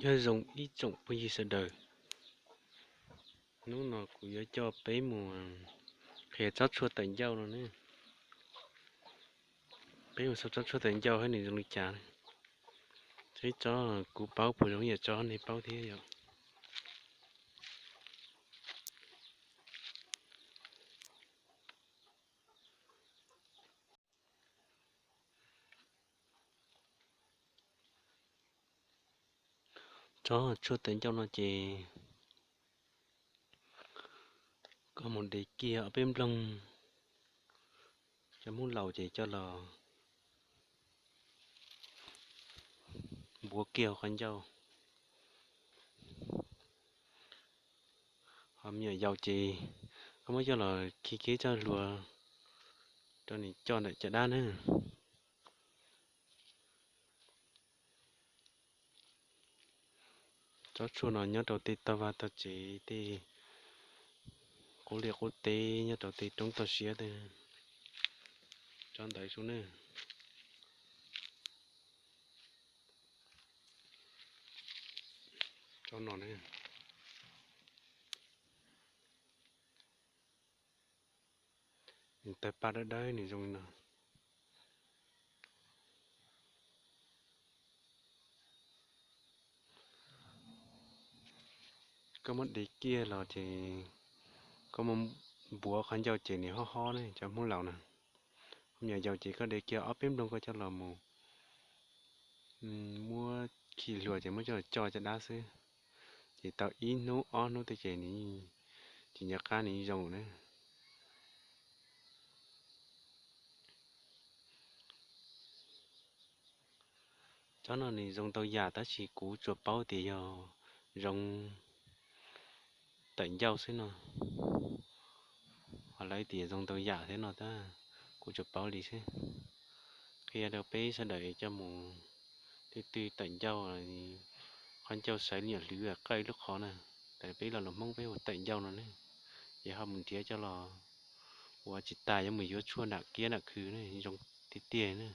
Nyob zoo ib tsoom phooj ywg sawv daws, hnub no kuv yuav coj peb mus qhia tsob tshuaj tawm ncauj no ne. Peb mus xauj tsob tshuaj tawm ncauj saib nws zoo li cas. Tsob kuv paub puas zoo ib yam tsob nej paub thiab yom. Tsob tshuaj tawm ncauj no ces koj mus de kiag ob peb nplooj cov hmoob laus ces coj los npuav kiag qhov ncauj. Ho me nyuam yaus ces koj muab coj los khi kiag txoj hlua rau nws coj ntawm caj dab na. Tsob tshuaj no nyob rau tej tog vaj tog tsev, tej qub liaj qub teb, nyob rau tej roob toj siab tej, tsob ntawd xwb ne. Tsob no ne, nws tawg paj dawb dawb nws zoo li no. Koj muab de kiag los ces koj muab npuav qhov ncauj ces nws hob hob ne cov hmoob laus na. Me nyuam yaus ces koj de kiag ob peb nplooj koj coj los mus muab khi hlua ces muab coj los coj caj dab xwb. Ces tau ib hnub ob hnub tej ces nws tsis nco qab nws zoo na. Tsob no nws zoo ntau yam tab sis kuv tsuas paub tias yog zoo tawm ncauj xwb no. Ho lawv tias zoo ntau yam thiab no tab kuv tsuas paub li xwb. Qhia rau peb sawv daws coj mus, twb twg tawm ncauj, qhov ncauj sawv li nyuam hlwv qawj ib lub qhov na, tas peb los lus Hmoob peb hu tawm ncauj no ne. Ces ho mus nrhiav coj los ua tsis tas yuav mus yuav tshuaj nram kiab nram khw ne zoo tiag tiag na.